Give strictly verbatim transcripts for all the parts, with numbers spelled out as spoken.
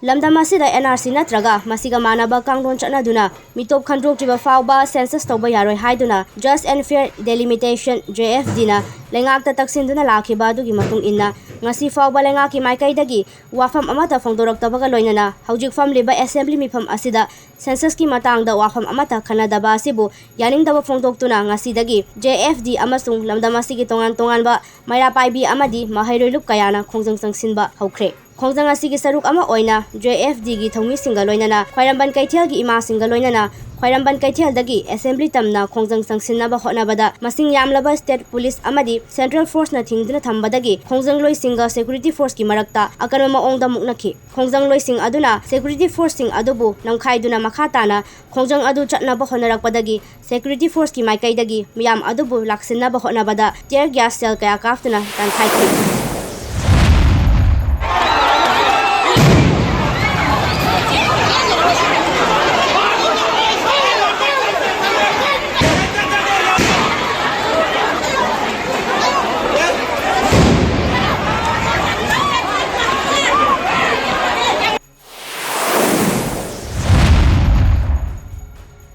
ꯂꯝꯗꯝ ꯑꯁꯤꯗ N R C ꯅꯠꯇ꯭ꯔꯒ ꯃꯁꯤꯒ ꯃꯥꯟꯅꯕ ꯀꯥꯡꯂꯣꯟ ꯆꯠꯅꯗꯨꯅ ꯃꯤꯇꯣꯞ ꯈꯟꯗꯣꯛꯇ꯭ꯔꯤꯕ ꯐꯥꯎꯕ census ꯇꯧꯕ ꯌꯥꯔꯣꯏ ꯍꯥꯏꯗꯨꯅ Just and Fair Delimitation, J F D ꯅ ꯂꯩꯉꯥꯛꯇ ꯇꯛꯁꯤꯟꯗꯨꯅ ꯂꯥꯛꯈꯤꯕ ꯑꯗꯨꯒꯤ ꯃꯇꯨꯡ ꯏꯟꯅ, ꯉꯁꯤ ꯐꯥꯎꯕ ꯂꯩꯉꯥꯛꯀꯤ ꯃꯥꯏꯀꯩꯗꯒꯤ ꯋꯥꯐꯝ ꯑꯃꯠꯇ ꯐꯣꯡꯗꯣꯔꯛꯇꯕꯒ ꯂꯣꯏꯅꯅ ꯍꯧꯖꯤꯛ ꯐꯝꯂꯤꯕ assembly ꯃꯤꯐꯝ ꯑꯁꯤꯗ census ꯀꯤ ꯃꯇꯥꯡꯗ ꯋꯥꯐꯝ ꯑꯃꯠꯇ ꯈꯟꯅꯗꯕ ꯑꯁꯤꯕꯨ ꯌꯥꯅꯤꯡꯗꯕ ꯐꯣꯡꯗꯣꯛꯇꯨꯅ ꯉꯁꯤꯗꯒꯤ J F D ꯑꯃꯁꯨꯡ ꯂꯝꯗꯝ ꯑꯁꯤꯒꯤ ꯇꯣꯉꯥꯟ ꯇꯣꯉꯥꯟꯕ ꯃꯩꯔꯥ ꯄꯥꯏꯕꯤ ꯑꯃꯗꯤ ꯃꯍꯩꯔꯣꯏ ꯂꯨꯞ ꯀꯌꯥꯅ ꯈꯣꯡꯖꯪ ꯆꯪꯁꯤꯟꯕ ꯍꯧꯈ꯭ꯔꯦ꯫ ꯈꯣꯡꯖꯪ ꯑꯁꯤꯒꯤ ꯁꯔꯨꯛ ꯑꯃ ꯑꯣꯏꯅ J F D ꯒꯤ ꯊꯧꯃꯤꯁꯤꯡꯒ ꯂꯣꯏꯅꯅ ꯈ꯭ꯋꯥꯏꯔꯝꯕꯟ ꯀꯩꯊꯦꯜꯒꯤ ꯏꯃꯥꯁꯤꯡꯒ ꯂꯣꯏꯅꯅ ꯈ꯭ꯋꯥꯏꯔꯝꯕꯟ ꯀꯩꯊꯦꯜꯗꯒꯤ assembly ꯇꯝꯅ ꯈꯣꯡꯖꯪ ꯆꯪꯁꯤꯟꯅꯕ ꯍꯣꯠꯅꯕꯗ ꯃꯁꯤꯡ ꯌꯥꯝꯂꯕ state police ꯑꯃꯗꯤ central force ꯅ ꯊꯤꯡꯗꯨꯅ ꯊꯝꯕꯗꯒꯤ ꯈꯣꯡꯖꯪꯂꯣꯏꯁꯤꯡꯒ security force ꯀꯤ ꯃꯔꯛꯇ ꯑꯀꯟꯕ ꯃꯑꯣꯡꯗ ꯃꯨꯛꯅꯈꯤ꯫ ꯈꯣꯡꯖꯪꯂꯣꯏꯁꯤꯡ ꯑꯗꯨꯅ security force ꯁꯤꯡ ꯑꯗꯨꯕꯨ ꯅꯝꯈꯥꯏꯗꯨꯅ ꯃꯈꯥ ꯇꯥꯅ ꯈꯣꯡꯖꯪ ꯑꯗꯨ ꯆꯠꯅꯕ ꯍꯣꯠꯅꯔꯛꯄꯗꯒꯤ security force ꯀꯤ ꯃꯥꯏꯀꯩꯗꯒꯤ ꯃꯤꯌꯥꯝ ꯑꯗꯨꯕꯨ ꯂꯥꯛꯁꯤꯟꯅꯕ ꯍꯣꯠꯅꯕꯗ tear gas shell ꯀꯌꯥ ꯀꯥꯞꯇꯨꯅ ꯇꯥꯟꯊꯥꯏꯈꯤ꯫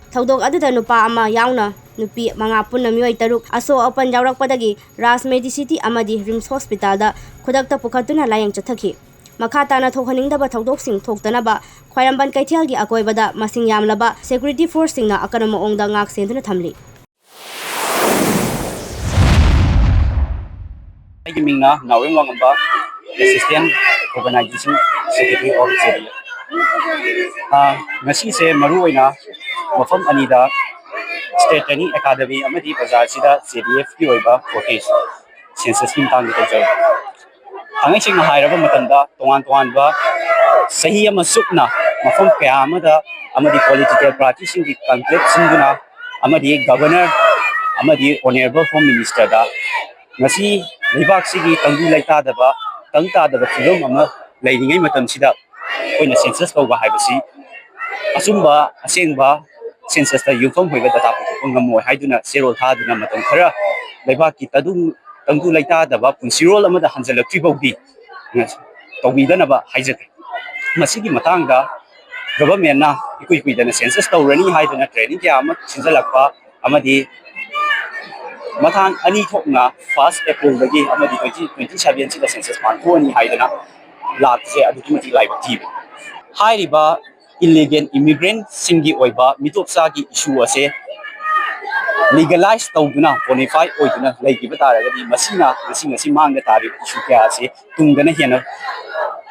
ꯊꯧꯗꯣꯛ ꯑꯗꯨꯗ ꯅꯨꯄꯥ ꯑꯃ ꯌꯥꯎꯅ ꯅꯨꯄꯤ ꯃꯉꯥ, ꯄꯨꯟꯅ ꯃꯤꯑꯣꯏ ꯇꯔꯨꯛ ꯑꯁꯣꯛ ꯑꯄꯟ ꯌꯥꯎꯔꯛꯄꯗꯒꯤ ꯔꯥꯖ ꯃꯦꯗꯤꯁꯤꯇꯤ ꯑꯃꯗꯤ ꯔꯤꯝꯁ ꯍꯣꯁꯄꯤꯇꯥꯜꯗ ꯈꯨꯗꯛꯇ ꯄꯨꯈꯠꯇꯨꯅ ꯂꯥꯌꯦꯡ ꯆꯠꯊꯈꯤ꯫ ꯃꯈꯥ ꯇꯥꯅ ꯊꯣꯛꯍꯟꯅꯤꯡꯗꯕ ꯊꯧꯗꯣꯛꯁꯤꯡ ꯊꯣꯛꯇꯅꯕ ꯈ꯭ꯋꯥꯏꯔꯝꯕꯟ ꯀꯩꯊꯦꯜꯒꯤ ꯑꯀꯣꯏꯕꯗ ꯃꯁꯤꯡ ꯌꯥꯝꯂꯕ security force ꯁꯤꯡꯅ ꯑꯀꯟꯕ ꯃꯑꯣꯡꯗ ꯉꯥꯛ ꯁꯦꯟꯗꯨꯅ ꯊꯝꯂꯤ꯫ ꯑꯩꯒꯤ ꯃꯤꯡꯅ ꯅꯥꯎꯔꯦꯝ ꯋꯥꯉꯝꯕ, Assistant Organization Secretary of J D F꯫ ꯑꯥ, ꯉꯁꯤꯁꯦ ꯃꯔꯨꯑꯣꯏꯅ ꯃꯐꯝ ꯑꯅꯤꯗ State Training Academy ꯑꯃꯗꯤ ꯕꯖꯥꯔꯁꯤꯗ J D F ꯀꯤ ꯑꯣꯏꯕ protest, census ꯀꯤ ꯃꯇꯥꯡꯗ ꯇꯧꯖꯕ꯫ ꯊꯥꯡꯉꯩ ꯁꯦꯡꯅ ꯍꯥꯏꯔꯕ ꯃꯇꯝꯗ, ꯇꯣꯉꯥꯟ ꯇꯣꯉꯥꯟꯕ ꯆꯍꯤ ꯑꯃ ꯆꯨꯞꯅ ꯃꯐꯝ ꯀꯌꯥ ꯑꯃꯗ ꯑꯃꯗꯤ political party ꯁꯤꯡꯒꯤ conclave ꯁꯤꯟꯗꯨꯅ ꯑꯃꯗꯤ Governor ꯑꯃꯗꯤ Honourable Home Minister ꯗ ꯉꯁꯤ ꯂꯩꯕꯥꯛꯁꯤꯒꯤ ꯇꯪꯗꯨ ꯂꯩꯇꯥꯗꯕ, ꯇꯪ ꯇꯥꯗꯕ ꯐꯤꯕꯝ ꯑꯃ ꯂꯩꯔꯤꯉꯩ ꯃꯇꯝꯁꯤꯗ ꯑꯩꯈꯣꯏꯅ census ꯇꯧꯕ ꯍꯥꯏꯕꯁꯤ ꯑꯆꯨꯝꯕ, ꯑꯁꯦꯡꯕ census ꯇ ꯌꯨꯝꯐꯝ ꯑꯣꯏꯕ data ꯄꯨꯊꯣꯛꯄ ꯉꯝꯃꯣꯏ ꯍꯥꯏꯗꯨꯅ ꯆꯦꯔꯣꯜ ꯊꯥꯗꯨꯅ ꯃꯇꯝ ꯈꯔ ꯂꯩꯕꯥꯛꯀꯤ ꯇꯗꯨ-, ꯇꯪꯗꯨ ꯂꯩꯇꯥꯗꯕ ꯄꯨꯟꯁꯤꯔꯣꯜ ꯑꯃꯗ ꯍꯟꯖꯤꯜꯂꯛꯇ꯭ꯔꯤ ꯐꯥꯎꯗꯤ ꯇꯧꯕꯤꯗꯅꯕ ꯍꯥꯏꯖꯒꯦ꯫ ꯃꯁꯤꯒꯤ ꯃꯇꯥꯡꯗ ꯒꯚꯔꯟꯃꯦꯟꯅ ꯏꯀꯨꯏ ꯀꯨꯏꯗꯅ ꯁꯦꯟꯁꯁ ꯇꯧꯔꯅꯤ ꯍꯥꯏꯗꯨꯅ ꯇ꯭ꯔꯦꯅꯤꯡ ꯀꯌꯥ ꯑꯃ ꯁꯤꯟꯖꯜꯂꯛꯄ ꯑꯃꯗꯤ ꯃꯊꯥꯡ ꯑꯅꯤ ꯊꯣꯛꯅ ꯐꯥꯔꯁ ꯑꯦꯄ꯭ꯔꯤꯜꯗꯒꯤ ꯑꯃꯗꯤ ꯇ꯭ꯋꯦꯟꯇꯤ ꯇ꯭ꯋꯦꯟꯇꯤ ꯁꯚꯦꯟꯁꯤꯗ ꯁꯦꯟꯁꯁ ꯄꯥꯡꯊꯣꯛꯑꯅꯤ ꯍꯥꯏꯗꯅ ꯂꯥꯛꯄꯁꯦ ꯑꯗꯨꯛꯀꯤ ꯃꯇꯤꯛ ꯂꯥꯏꯕꯛ ꯊꯤꯕ꯫ ꯍꯥꯏꯔꯤꯕ ꯏꯂꯤꯒꯦꯜ ꯏꯃꯤꯒ꯭ꯔꯦꯟꯁꯤꯡꯒꯤ ꯑꯣꯏꯕ ꯃꯤꯇꯣꯞ ꯆꯥꯒꯤ ꯏꯁꯨ ꯑꯁꯦ ꯂꯤꯒꯦꯂꯥꯏꯁ ꯇꯧꯗꯨꯅ ꯕꯣꯅꯤꯐꯥꯏ ꯑꯣꯏꯗꯨꯅ ꯂꯩꯈꯤꯕ ꯇꯥꯔꯒꯗꯤ ꯃꯁꯤꯅ ꯉꯁꯤ ꯉꯁꯤ ꯃꯥꯡꯗ ꯇꯥꯔꯤꯕ ꯏꯁꯨ ꯀꯌꯥ ꯑꯁꯤ ꯇꯨꯡꯗꯅ ꯍꯦꯟꯅ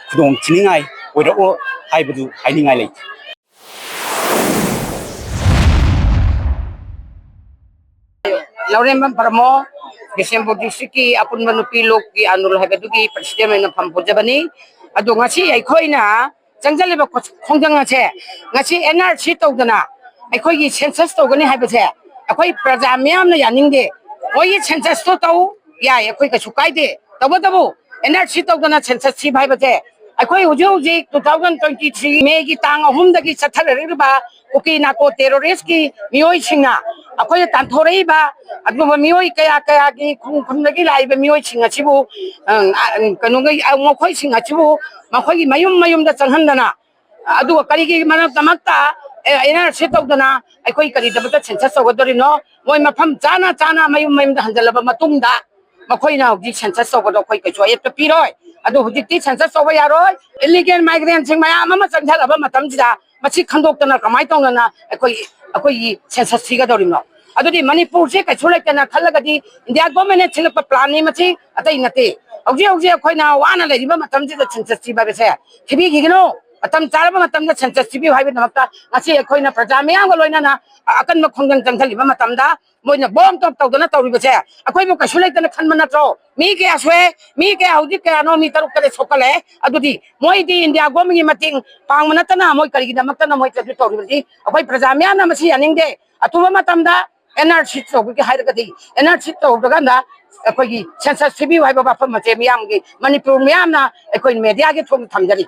ꯈꯨꯗꯣꯡ ꯊꯤꯅꯤꯡꯉꯥꯏ ꯑꯣꯏꯔꯛꯑꯣ ꯍꯥꯏꯕꯗꯨ ꯍꯥꯏꯅꯤꯡꯉꯥꯏ ꯂꯩꯇꯦ꯫ ꯂꯧꯔꯦꯝꯕꯝ ꯄ꯭ꯔꯃꯣ, ꯕꯤꯁꯦꯝꯄꯨꯔ ꯗꯤꯁꯇ꯭ꯔꯤꯛꯀꯤ ꯑꯄꯨꯟꯕ ꯅꯨꯄꯤ ꯂꯣꯛꯀꯤ ꯑꯥꯟꯗꯣꯂꯟ ꯍꯥꯏꯕꯗꯨꯒꯤ ꯄ꯭ꯔꯁꯤꯗꯦꯟ ꯑꯣꯏꯅ ꯐꯝ ꯄꯨꯖꯕꯅꯤ꯫ ꯑꯗꯣ ꯉꯁꯤ ꯑꯩꯈꯣꯏꯅ ꯆꯪꯁꯤꯜꯂꯤꯕ ꯈꯣꯡꯖꯪ ꯑꯁꯦ ꯉꯁꯤ ꯑꯦꯟ ꯑꯥꯔ ꯁꯤ ꯇꯧꯗꯅ ꯑꯩꯈꯣꯏꯒꯤ ꯁꯦꯟꯁꯁ ꯇꯧꯒꯅꯤ ꯍꯥꯏꯕꯁꯦ ꯑꯩꯈꯣꯏ ꯄ꯭ꯔꯖꯥ ꯃꯤꯌꯥꯝꯅ ꯌꯥꯅꯤꯡꯗꯦ꯫ ꯃꯣꯏꯒꯤ ꯁꯦꯟꯁꯁꯇꯣ ꯇꯧ ꯌꯥꯏ, ꯑꯩꯈꯣꯏ ꯀꯩꯁꯨ ꯀꯥꯏꯗꯦ꯫ ꯇꯧꯕꯇꯕꯨ ꯑꯦꯟ ꯑꯥꯔ ꯁꯤ ꯇꯧꯗꯅ ꯁꯦꯟꯁꯁ ꯊꯤꯕ ꯍꯥꯏꯕꯁꯦ ꯑꯩꯈꯣꯏ ꯍꯧꯖꯤꯛ ꯍꯧꯖꯤꯛ ꯇꯨ ꯊꯥꯎꯖꯟ ꯇ꯭ꯋꯦꯟꯇꯤ ꯊ꯭ꯔꯤ ꯃꯦꯒꯤ ꯇꯥꯡ ꯑꯍꯨꯝꯗꯒꯤ ꯆꯠꯊꯔꯛꯂꯤꯕ ꯀꯨꯀꯤ ꯅꯥꯀꯣ ꯇꯦꯔꯣꯔꯤꯁꯀꯤ ꯃꯤꯑꯣꯏꯁꯤꯡꯅ ꯑꯩꯈꯣꯏꯅ ꯇꯥꯟꯊꯣꯔꯛꯏꯕ ꯑꯗꯨꯒꯨꯝꯕ ꯃꯤꯑꯣꯏ ꯀꯌꯥ ꯀꯌꯥꯒꯤ ꯈꯨꯡꯒꯪ ꯈꯨꯟꯗꯒꯤ ꯂꯥꯛꯏꯕ ꯃꯤꯑꯣꯏꯁꯤꯡ ꯑꯁꯤꯕꯨ, ꯑ, ꯑ, ꯀꯩꯅꯣꯒꯤ, ꯑ, ꯃꯈꯣꯏꯁꯤꯡ ꯑꯁꯤꯕꯨ ꯃꯈꯣꯏꯒꯤ ꯃꯌꯨꯝ ꯃꯌꯨꯝꯗ ꯆꯪꯍꯟꯗꯅ, ꯑꯗꯨꯒ ꯀꯔꯤꯒꯤ ꯃꯔꯝꯗꯃꯛꯇ ꯑꯦꯟ ꯑꯥꯔ ꯁꯤ ꯇꯧꯗꯅ ꯑꯩꯈꯣꯏ ꯀꯔꯤꯗꯃꯛꯇ ꯁꯦꯟꯁꯁ ꯇꯧꯒꯗꯧꯔꯤꯅꯣ? ꯃꯣꯏ ꯃꯐꯝ ꯆꯥꯅ ꯆꯥꯅ ꯃꯌꯨꯝ ꯃꯌꯨꯝꯗ ꯍꯟꯖꯜꯂꯕ ꯃꯇꯨꯡꯗ ꯃꯈꯣꯏꯅ ꯍꯧꯖꯤꯛ ꯁꯦꯟꯁꯁ ꯇꯧꯕꯗꯣ ꯑꯩꯈꯣꯏ ꯀꯩꯁꯨ ꯑꯌꯦꯠꯄ ꯄꯤꯔꯣꯏ꯫ ꯑꯗꯨ ꯍꯧꯖꯤꯛꯇꯤ ꯁꯦꯟꯁꯁ ꯇꯧꯕ ꯌꯥꯔꯣꯏ꯫ ꯏꯂꯤꯒꯦꯜ ꯃꯥꯏꯒ꯭ꯔꯦꯟꯁꯤꯡ ꯃꯌꯥꯝ ꯑꯃ ꯆꯪꯁꯤꯜꯂꯕ ꯃꯇꯝꯁꯤꯗ ꯃꯁꯤ ꯈꯟꯗꯣꯛꯇꯅ ꯀꯃꯥꯏꯅ ꯇꯧꯗꯅ ꯑꯩꯈꯣꯏ, ꯑꯩꯈꯣꯏꯒꯤ ꯁꯦꯟꯁꯁ ꯊꯤꯒꯗꯧꯔꯤꯕꯅꯣ? ꯑꯗꯨꯗꯤ ꯃꯅꯤꯄꯨꯔꯁꯦ ꯀꯩꯁꯨ ꯂꯩꯇꯅ ꯈꯜꯂꯒꯗꯤ ꯏꯟꯗꯤꯌꯥ ꯒꯣꯔꯃꯦꯟꯅ ꯁꯤꯜꯂꯛꯄ ꯄ꯭ꯂꯥꯟꯅꯤ ꯃꯁꯤ, ꯑꯇꯩ ꯅꯠꯇꯦ꯫ ꯍꯧꯖꯤꯛ ꯍꯧꯖꯤꯛ ꯑꯩꯈꯣꯏꯅ ꯋꯥꯅ ꯂꯩꯔꯤꯕ ꯃꯇꯝꯁꯤꯗ ꯁꯦꯟꯁꯁ ꯊꯤꯕ ꯍꯥꯏꯕꯁꯦ ꯊꯤꯕꯤꯈꯤꯒꯅꯨ꯫ ꯃꯇꯝ ꯆꯥꯔꯕ ꯃꯇꯝꯗ ꯁꯦꯟꯁꯁ ꯊꯤꯕꯤꯌꯨ ꯍꯥꯏꯕꯒꯤꯗꯃꯛꯇ ꯉꯁꯤ ꯑꯩꯈꯣꯏꯅ ꯄ꯭ꯔꯖꯥ ꯃꯤꯌꯥꯝꯒ ꯂꯣꯏꯅꯅ ꯑꯀꯟꯕ ꯈꯣꯡꯖꯪ ꯆꯪꯁꯤꯜꯂꯤꯕ ꯃꯇꯝꯗ ꯃꯣꯏꯅ ꯕꯣꯝ ꯇꯣꯞ ꯇꯧꯗꯅ ꯇꯧꯔꯤꯕꯁꯦ ꯑꯩꯈꯣꯏꯕꯨ ꯀꯩꯁꯨ ꯂꯩꯇꯅ ꯈꯟꯕ ꯅꯠꯇ꯭ꯔꯣ? ꯃꯤ ꯀꯌꯥ ꯁꯣꯛꯑꯦ? ꯃꯤ ꯀꯌꯥ ꯍꯧꯖꯤꯛ ꯀꯌꯥꯅꯣ? ꯃꯤ ꯇꯔꯨꯛ ꯇꯔꯦꯠ ꯁꯣꯛꯀꯠꯂꯛꯑꯦ꯫ ꯑꯗꯨꯗꯤ ꯃꯣꯏꯗꯤ ꯏꯟꯗꯤꯌꯥ ꯒꯣꯔꯃꯦꯟꯒꯤ ꯃꯇꯦꯡ ꯄꯥꯡꯕ ꯅꯠꯇꯅ ꯃꯣꯏ ꯀꯔꯤꯒꯤꯗꯃꯛꯇꯅ ꯃꯣꯏ ꯀꯩꯁꯨ ꯇꯧꯔꯤꯕꯗꯤ ꯑꯩꯈꯣꯏ ꯄ꯭ꯔꯖꯥ ꯃꯤꯌꯥꯝꯅ ꯃꯁꯤ ꯌꯥꯅꯤꯡꯗꯦ꯫ ꯑꯊꯨꯕ ꯃꯇꯝꯗ ꯑꯦꯟ ꯑꯥꯔ ꯁꯤ ꯇꯧꯕꯒꯤ ꯍꯥꯏꯔꯒꯗꯤ ꯑꯦꯟ ꯑꯥꯔ ꯁꯤ ꯇꯧꯗ꯭ꯔꯀꯥꯟꯗ ꯑꯩꯈꯣꯏꯒꯤ ꯁꯦꯟꯁꯁ ꯊꯤꯕꯤꯌꯨ ꯍꯥꯏꯕ ꯋꯥꯐꯝ ꯑꯁꯦ ꯃꯤꯌꯥꯝꯒꯤ, ꯃꯅꯤꯄꯨꯔ ꯃꯤꯌꯥꯝꯅ ꯑꯩꯈꯣꯏ ꯃꯦꯗꯤꯌꯥꯒꯤ ꯊꯣꯡ ꯊꯝꯖꯔꯤ꯫